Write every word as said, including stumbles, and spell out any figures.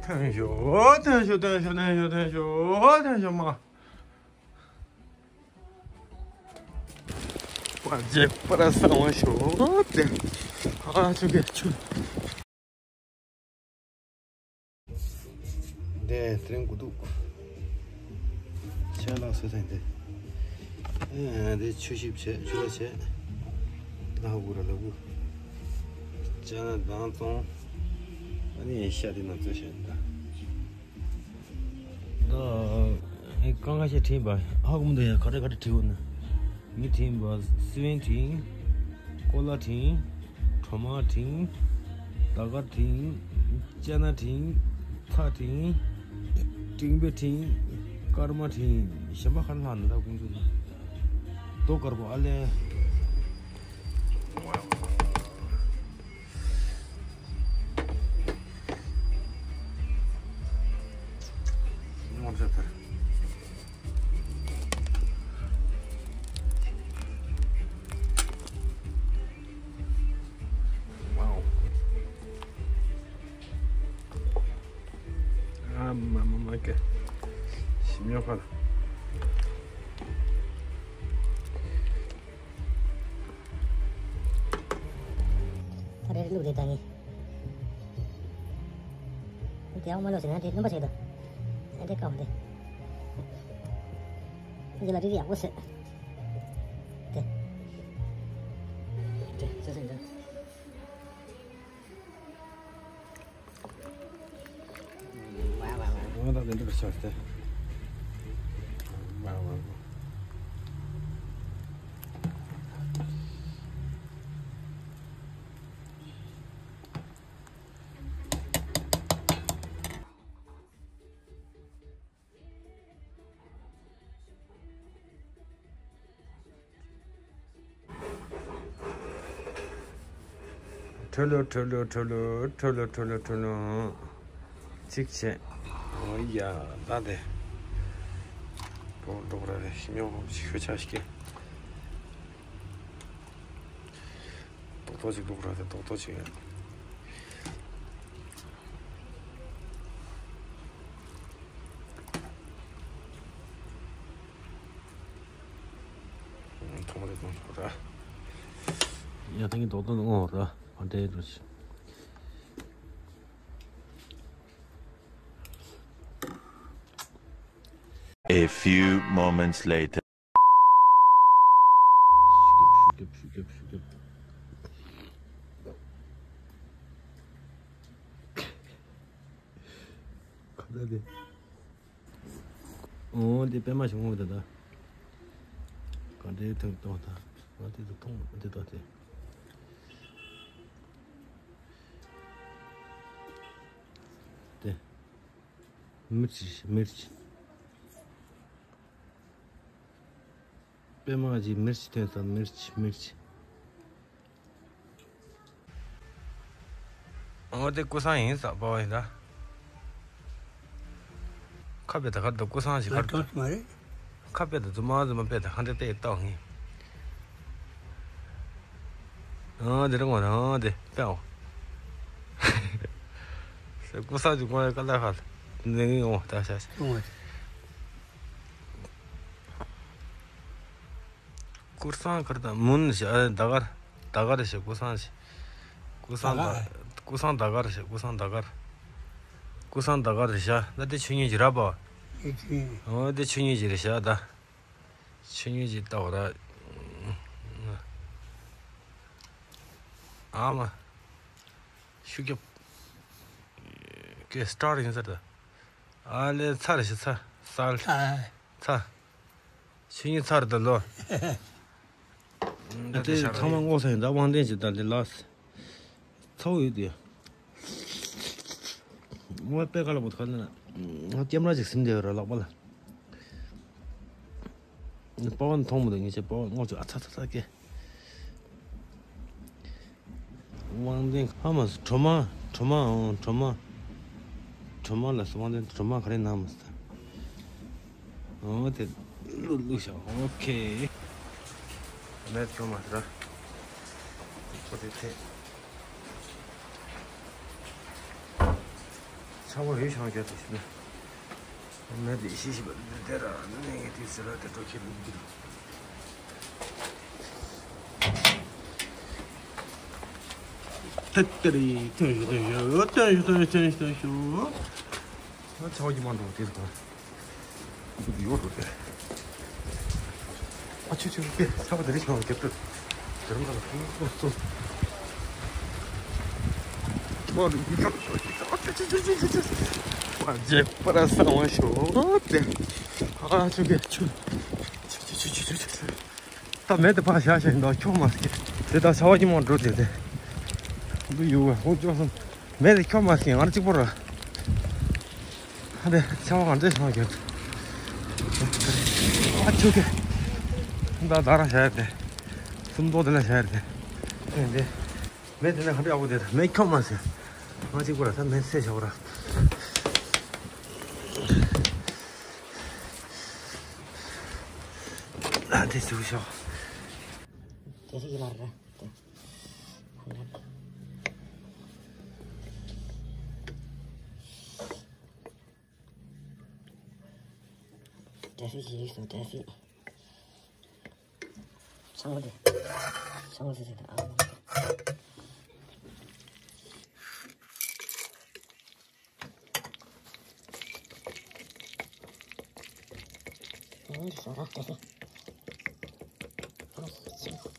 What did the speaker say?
ཐོན་ཤོག་ཐོན་ཤོག་ཐོན་ཤོག་ཐོན་ཤོག་ཐོན་ཤོག་ཐོན་ཤོག་མ། པར་རྒྱག་པར་གསང་བ་ཤོག་ཏེ། ཨ་ཆུ་གེ་ཆུ། འདི་དེ་རིང་དགུ་ཐུག་ཤ་ལག་སོས་ཐེངས་འདི། ཨེ་འདི་ཆུ་ཞིབ་བྱས་ཆུ་ལ་བྱས། ལ་ཧུ་ར་ལ་ཧུ། ཅ་ན་དང་བཙོང་། ཨ་ནི་ཤ་དེ་ནང་བཙོས་བྱས་འདི། ད་ཨེ་ཀང་ཁ་ཤས་བྲིས་པ་ཧ་གོ་མི་འདུག་ཡ། ག་རེ་ག་རེ་བྲིས་འོ་ན། མི་བྲིས་པ་སི་བན་བྲིས། ཀོ་ལ་བྲིས། གྲོ་མ་བྲིས། ད་ག་བྲིས། ཅ་ན་བྲིས། ཚྭ་བྲིས། ཀྲིང་བེ་བྲིས། ཀར་མ་བྲིས། གཞན་པ་ག་རེ་ལྷག་ན་ད་ཁོང་ཚོ་ནི། རྡོ་དཀར་པོ་ཨ་ལེ། ཨ་མ་མ་མ་ཀེ། ཞིམ་ཡོད་ཁ་ལ། ད་རེས་ལུག་དེ་ད་ནི། དེ་ཡང་མ་ལོ་ཟེར་ན་དེ་སྣུམ་པ་ཞིག་འདུག་ཨ་དེ་ཀ་བ་དེ། འདི་ལ་རིགས་ཡག་པོ་བཟོས། དེ། དེ་བཟོས་ཟིན་འདུག་ང་ད་དེ་འདྲ་བྱས་ཏེ། ཁྲོ་ལོ་ཁྲོ་ལོ་ཁྲོ་ལོ་ཁྲོ་ལོ་ཁྲོ་ལོ་ཁྲོ་ལོ། གཅིག་བྱས། ཨོ་ཡ། ད་དེ། པོ་ཏོག་ར་རེ་ཉོ་ཤི་ཤོ་ཆ་ཤི་ཀེ། ཏོག་ཏོག་ཅིག་ལུག་ར་དེ་ཏོག་ཏོག་ཅིག་ཡ། ཐོག་མ་དེ་གཏོང་ཆོག་ར། ཡ་ད་ངས་ཏོག་ཏོག་ནང་འོང་ར། ཨ་འདྲེ་འགྲོ་ཆི། A few moments later. ཤུགས་རྒྱབ་ཤུགས་རྒྱབ་ཤུགས་རྒྱབ། ག་ད་དེ། ཨོ་དེ་པད་མ་ཞིག་འོང་ད་ད། ག་འདྲའི་ཐང་གཏོང་ད། ང་དེ་ཚོ་མཐོང་མ་དེ་ད་དེ། དེ། མིར་ཆི་མིར་ཆི། པད་མ་གཅིག་མིར་ཆི་ཐོན་ས། མིར་ཆི་མིར་ཆི། ཨོ་དེ་ཀུ་སང་ཡིན་ས་པ་བ་ཡིན་ད། ཁ་པེ་ད་ཁར་ད་ཀུ་སང་ཞིག་ཁར་ད། ཁ་པེ་ད་རྫུན་མ་རྫུན་མ་པེ་ད་ཧ་འདྲེ་པེ་ཏོག་ངི། ཨོ་དེ་རིང་བ་ཨོ་དེ་པེ་ཨོ། ཀུ་སང་ཞིག་ཀོང་ཡ་ཀ་ད་ཧ་ལ་ནི་ངི་ཨོ་ད་ཤ་ཤ། ཀུར་སང་ཁར་དང་མུན་ཞེས་ཨ་ཟླ་གར། ཟླ་གར་ཞེས་ཀུར་སང་ཞེས། ཀུར་སང་ཟླ། ཟླ་གར། ཀུར་སང་ཟླ་གར་ཞེས་ཀུར་སང་ཟླ་གར། ཀུར་སང་ཟླ་གར་རེད་ཤག་ད་དེ་ཆོས་ཉིད་ཀྱི་ར་པ། ཨེ་ཆོས་ཉིད། ཨོ་དེ་ཆོས་ཉིད་ཀྱི་རེད་ཤག་ད། ཆོས་ཉིད་ཀྱི་ལྟ་བ་ར། ཨ་མ། ཤུགས་རྒྱབ། ཀེ་སི་ཊར་ཡིན་ས་ད། ཨ་ལེ་ཚར་ཞིག་ཚར། སལ། ཚར། ཆོས་ཉིད་ཚར་ད་ལོ། ད་དེ་ཚང་མ་སྔོག་ས་ཡིན་ད། དབང་ལྡན་ཞིག་ད་འདི་ལགས། ཚ་བོ་ཡོད་དེ། ངོ་པད་དཀར་ལ་པོ་ཁ་ན། ང་ཀེམ་ར་ཅིག་ཟིན་བསྡད་ཡོད་ར་ལག་པ་ལ། པ་ཝན་མཐོང་མི་འདུག་ངེད་ཚོའི་པ་ཝན་སྔོག་ཅིག་ཨ་ཚ་ཚ་ཚ་ཀེ། དབང་ལྡན་ཧ་མ་སི་གྲོ་མ། གྲོ་མ་ཨང་གྲོ་མ། གྲོ་མ་ལ་སི་དབང་ལྡན་གྲོ་མ་ག་རེ་ན་མ་སི་ད། ཨོ་དེ་ལུག་ལུག་ཤག་ཨོ་ཁེ། མེད་གྲོ་མ་ར། ཁོ་དེ་ཐེ། ཚ་བ་ཡོད་ཤང་རྒྱ་དེ་ཤི་ན། མེད་དེ་ཤི་ཤི་བ་དེ་དེ་ར་ནས་དེ་ཟེར་ལ་དེ་འགྲོ་ཁྱེད་ལུགས་འདི་ར། ཏེ་ཏེ་རེ་ཏོན་ཞུ་ཏོན་ཞུ་ཏོན་ཞུ་ཏོན་ཞུ་ཏོན་ཞུ་ཏོན་ཞུ། ང་ཚ་བ་ཡི་མ་འགྲོ་དེ་ཟེར་ག་ཡོད་འགྲོ་དེ། ཨ་ཆུ་ཆུ་ཀེ་ཚ་བ་དེ་རིགས་ཤང་རྒྱབ་ཏུ། དེ་རིམ་ལ་ལ་ཁོང་ཚོ། ཨ་ཅེ་པ་ར་ས་བ་ཤོ་ཏེ། ཨ་ཆུ་ཀེ་ཆུ། ཆུ་ཆུ་ཆུ་ཆུ་ཆུ་ཆུ། ད་མེད་དེ་ཕར་བཞག་བཞག་ཡིན་ད་ཁྱོད་མ་སྐྱེ། དེ་ད་ཚ་བ་ཡི་མ་འགྲོ་དེ་དེ། འདི་ཡོད་བ་ཧོ་ཅོག་སོང་། མེད་དེ་ཁྱོད་མ་སྐྱེ་ང་གཅིག་པོ་ར། ཨ་དེ་ཚ་བ་ང་འདྲ་ཤང་རྒྱབ། ཨ་ཆུ་ཀེ། ད་ད་ར་བཞག་ཡ་དེ། སུམ་མདོ་དེ་ལ་བཞག་ཡ་དེ། དེ་དེ། མེ་དེ་ནས་ཧ་འདྲ་ཡག་པོ་དེ་མེ་ཁྱོག་མ་ཟེར། ང་གཅིག་པུ་ར་ད་མེ་སེ་བྱ་བ་ར། ཨ་དེ་ཟེར་བ་ཤོག་དེ་ཟེར་གྱི་མ་རེད། དེ་ཟེར་གྱི་ཡིག་སོང་དེ་ཟེར། ཚང་མ་དེ། ཚང་མ་དེ་ཟེར་ཨ། ཨ་འདི་ཟ་ར་དེ་ཟེར། ཨ་ཟེར།